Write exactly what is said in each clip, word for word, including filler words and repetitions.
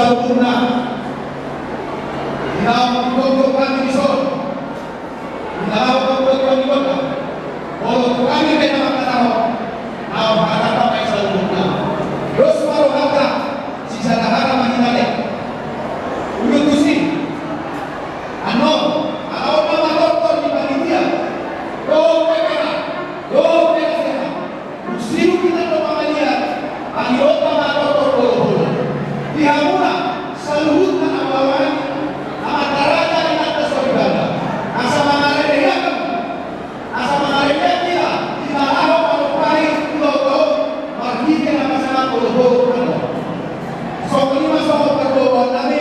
Saluhutna, di na ungkot hami dison, di na ungkot hami dison, molo tu hami pe na mangkatahon, na hata pe saluhutna. Dos ma rohanta, sisada hata ma hita be. Ulu tusi. Annon, ala on nama tortor ni panitia. Dohot pe pera, dohot pe na sehat. Dung sidung hita do mangaliat, pangidoan ma tortor bolon-bolon. Di hamuna, saluhutna na mangalean, amanta raja, inanta soripada. Asa mangarade hita, asa mangarade hita, di na laho manompahi ulaon, marhite na pasahat bolon-bolon annon. Songon i ma songon parboaboaan nami,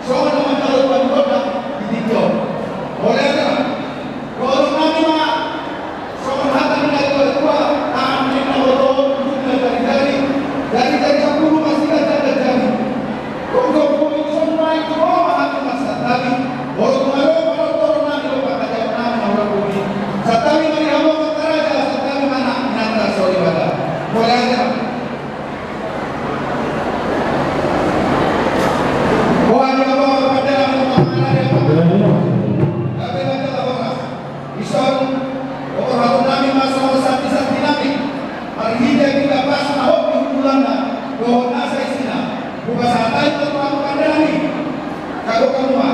songon na manjalo pangidoan di tingki on. Mauliate ma. Dohonon nami ma songon hata ni natuatua, tahan ni na boto, ujungna jari-jari, jari-jari sampulu, masiganjang-ganjangi. Tung jompo i, songon i ma i, jompo ma hami marsantabi. Molo tung adong panortoron nami dohot pangkataion nami na hurang bumi, santabi ma di hamu amanta raja, santabi ma anak inanta soripada. Mauliate ma. Dison, paborhaton nami ma songon santisanti nami, marhite piga pas na hot di hundulanna dohot nasa isina, hupasahat hami ma tu hamu pande nami. Jago hamu ma.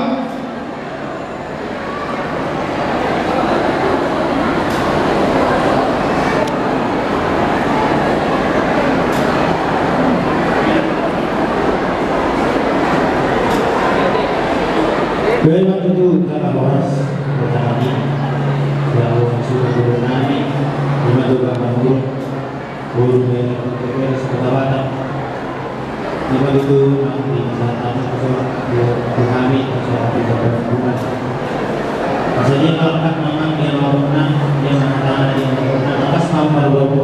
Baik, ma tutu, jala horas, jala ni, jala horas, jala horas, jala ni, jala horas, jala horas. Boru ni Kota Batam. Ima tutu, nang di sana tamu, so, di, di kami, so, di sana tamu. Asa dia melekat memang dia mau menang, dia mengatakan dia mau menang, atas nama Prabowo.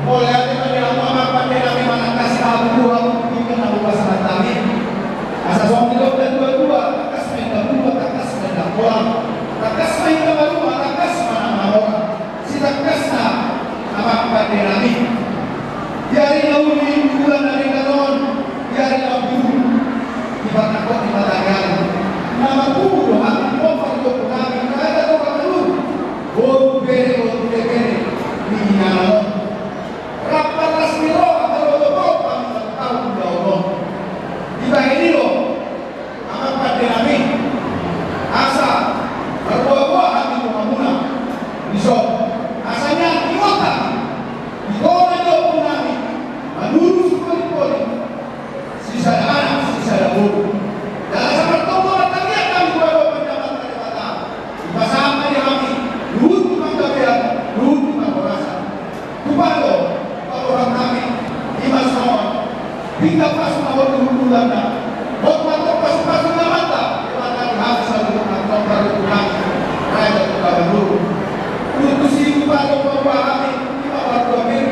Mauliate ma di hamu amang pande nami, manang kasi na hamu dua, hamu pikir na hamu pasahat nami. Asa songon didok natuatua, tangkas ma inda mulak, tangkas ma inda holan, tangkas ma inda maruma, tangkas ma nang mamora. Sitangkasna, amang pande nami. Di ari na uli, di bulan na denggan on, di ari na uju, di parnangkok ni mataniari, na marpungu do hami, pomparan do hami, raja do hami, boru bere, boru bere, ni inganan on. Rap parlas ni roha, molo do hami tahu ulaon on. Dibahen i do, amang pande nami, asa marboaboa hami tu hamuna dison, asa nian ingot hami di tonga ni ompu nami Manurung Sipolin-polin, sisada anak, sisada boru. Jala asa martonggo martangiang hami tu Amanta Debata, dipasahat ma di hami luhut ni panggabean, luhut ni parhorasan. Tupa do paboahon nami, ima songon pinggan pasu na hot di hundulanna, hot ma tong pasupasu ni Amanta Debata di hami saluhutna, tong parhutehutehon nami, raja tu Batam Boru. Ulu tusi, tupa do paboahon nami, ima parbue pir,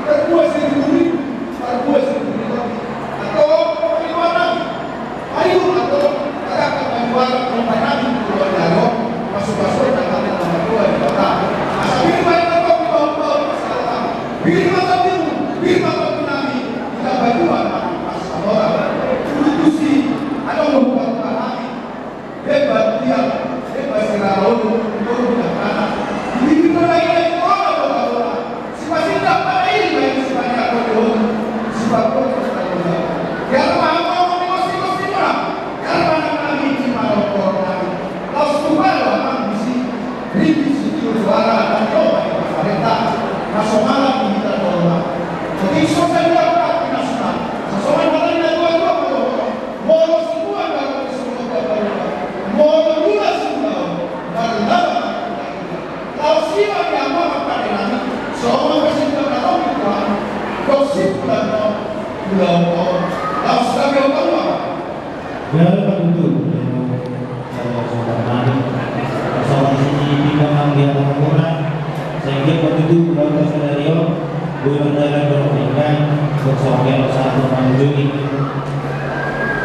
parbue saribu ribu, parbue saribu ribu. Antong paboahon nami. Ayo, atau, katakan bagi warga, kompak nami, keluar dari, masuk-masuk, dan kami tambah dua di kota. Asa pir ma i antong dibahen-bahen masalah. Pir ma tondi, pir ma tondi nami, ditambah dua, masa mora. Ulu tusi, adong do hupasahat hami. Demban tiang, demban sirara ulu, ulu na anak. Di bibir na lain, lain, ulu na bola-bola. Sipasindak ma na i, baen sipaneak ma di ulu, sipangkot ma na i. Biar ma hamu amang di gosi-gosi muna, biar ma nang nami di parongkor nami. Laos tupa do amang disi, ringgit sitio suara, na niomat ni pamarenta, na so mangan di hita dolma. Jadi so sadia rap di nasuna, sasongon hata ni natuatua, molo, molo sibuan, molo sibuan, molo lula sibuan, marlaba. Laos i ma di hamu amang pande nami, songon pasindak na ro di Tuhan, gosip bulan on, bulan on. Laos gabe on ma. Gabe ma tutu, eh, eh, songon nami. Songon i, di pinggan nang di atas muna, sehingga ma tutu, bulan sadari on, boi mardalan do pinggan, songon i, sahat tu mangunjungi.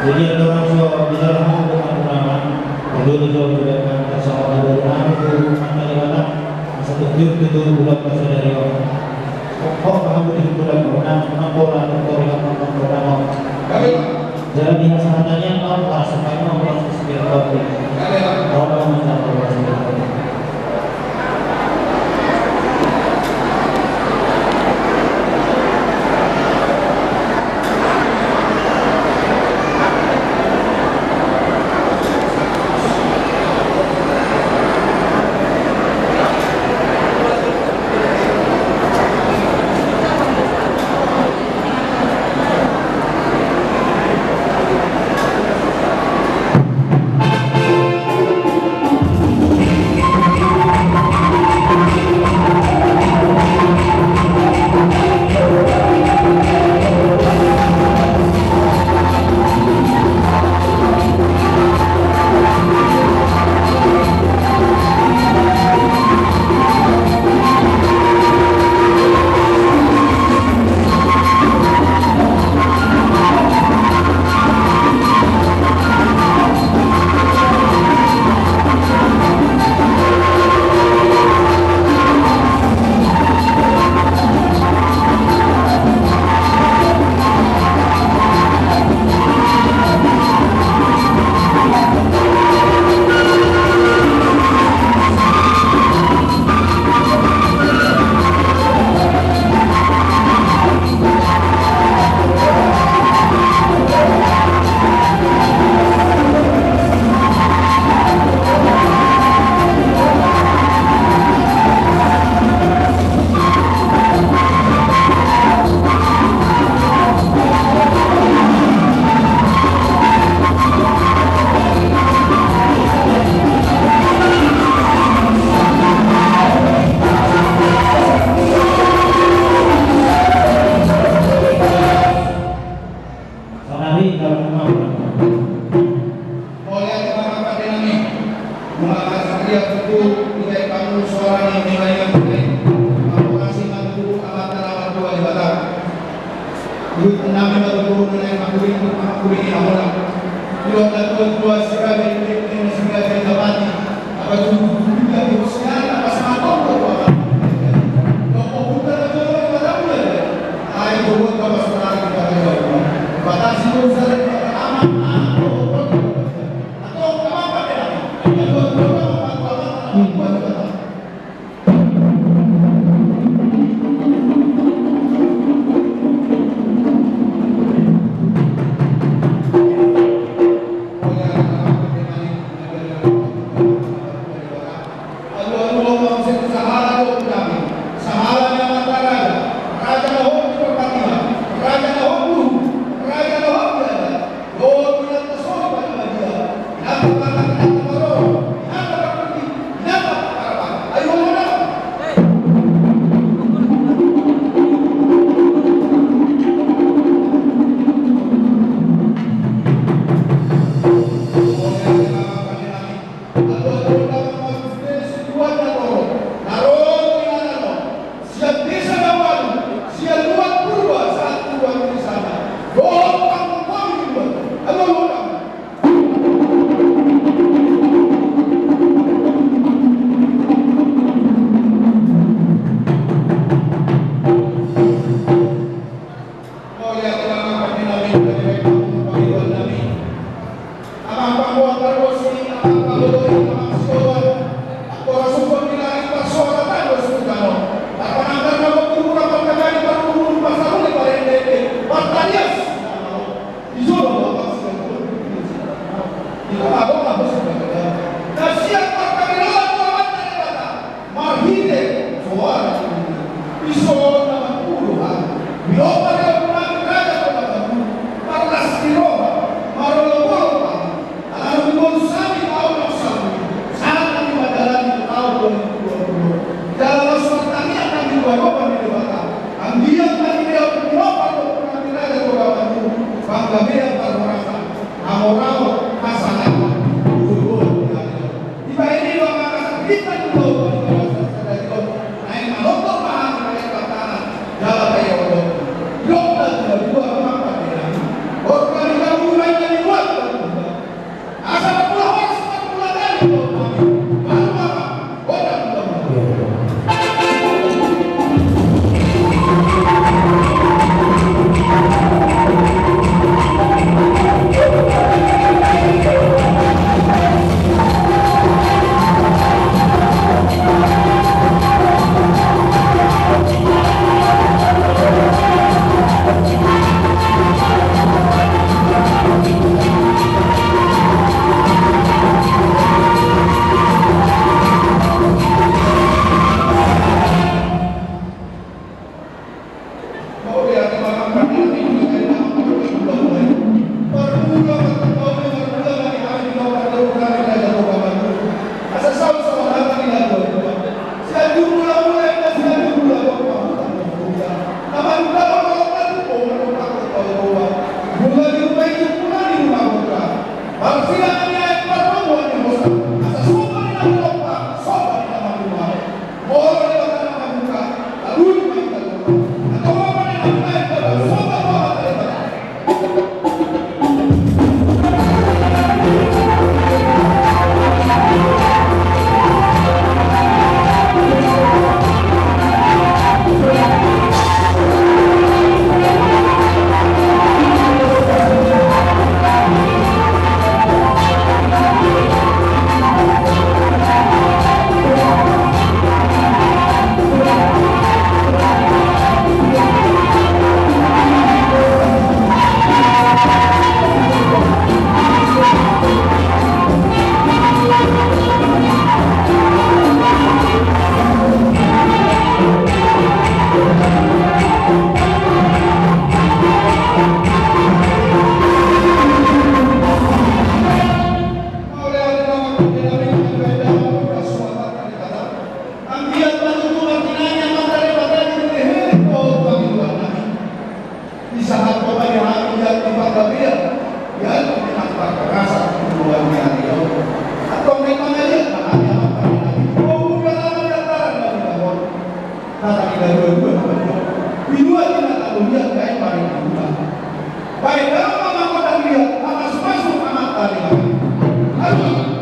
Jadi, andorang so di dalam hamu, amang pande nami, perlu dijawab juga kan, songon i, amang pande nami, tu amanta Debata. Asa tung jur tutu bulan sadari on. Kok, kok, hamu di bulan on, nang pola, nang pola, nang pola, nang pola. Di hasahatannya, kau harus supaya mau proses biar kau. Kau mau minta proses biar kau. Mauliate ma pande nami. Nunga marsadia tutu, dibaen hamu suara ni Debata i. Hamu asi ma tutu Amanta na martua Debata. Ihuthon nami ma tutu na naeng mangkulingi, mangkulingi hamuna. Ihuthon na tuatua si raja i, na si raja i dapati. Alu alu ma muse tu sahala dohot tu dame, sahala ni amanta raja, raja na hot di parpatihan, raja na hot di uhum, raja na hot di adat. Dohot inanta sori pande badia, inanta patak, inanta parorot, inanta parpudi, inanta parparapan. Ayo ma na. Mauliate ma pande nami, pande nami, pande nami. Amang panggoan pargonsi, amang panggoan, amang sioran. Anggo ra sungkun di langit parsoara tando sungkun tano. Parpanangkar na boti hura, parkabari parhuru, parsarune parende, partarias. Di jolo bapak sian jolo. Di tengah-tengah bos. Na sian parpanggilan Tuhan Debata. Marhite soara ni Tuhan i, ison na mangkudo hami. Milo parion nami raja kota Bandung, marlas ni roha, marolopolop hami. Ala nunga dibolus hami, aut na salpu i, sahat nami mandalani taon dua ribu dua puluh. Jala laos martangiang nami tu adopan ni Debata. Anggiat nami dea, milo parion nami raja kota Bandung, panggabean parhorasan, hamoraon, hasangapon, tu joloan ni ari on. Dibahen i do angka sahita ni ulaon, di bagasan sadari on, naeng manongtong ma hami marangkup tangan jala taida ondo. Didok na tua-tua, amang pande nami, borhat hami hamu, baen hami ruas, asa marmula horas, marmula gabe ulaon nami. Baru ma, gondang ulaon nami. Baen damang ma manggoda dia, na masumasu Amanta Debata. Aduh.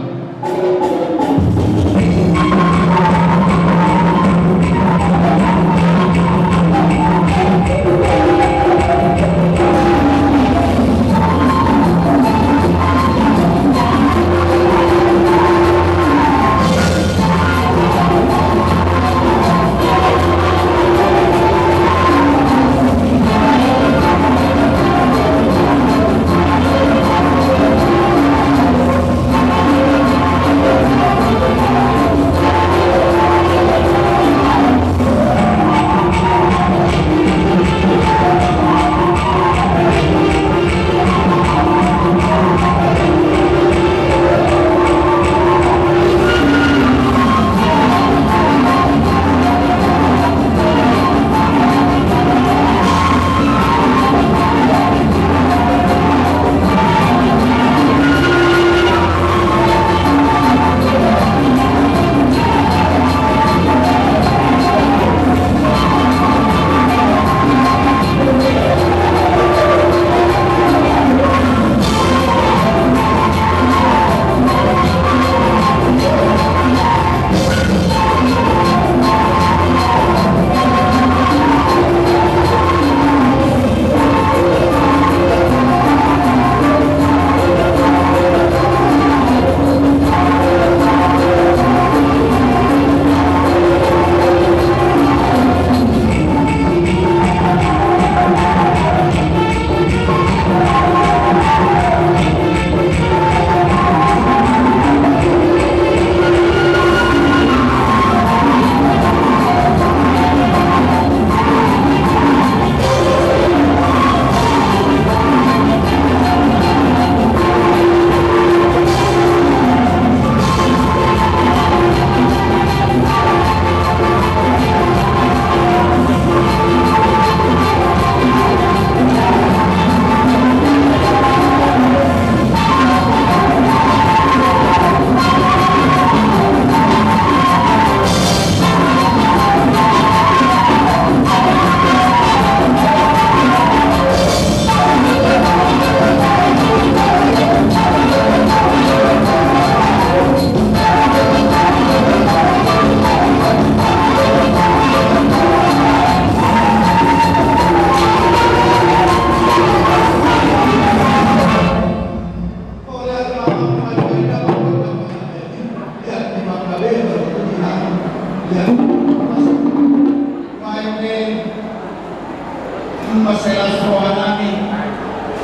Mansai las rohanami,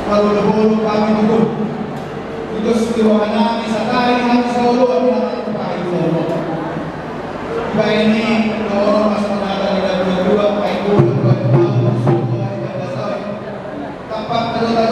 parolopolo hami tutu. Tudos di rohanami, sadari hami saoloan, hami pahi saoloan. Baen i, dohonon ma songon hata ni natuatua, ai boha, boha, boha, boha, boha, boha, boha. Tampak na do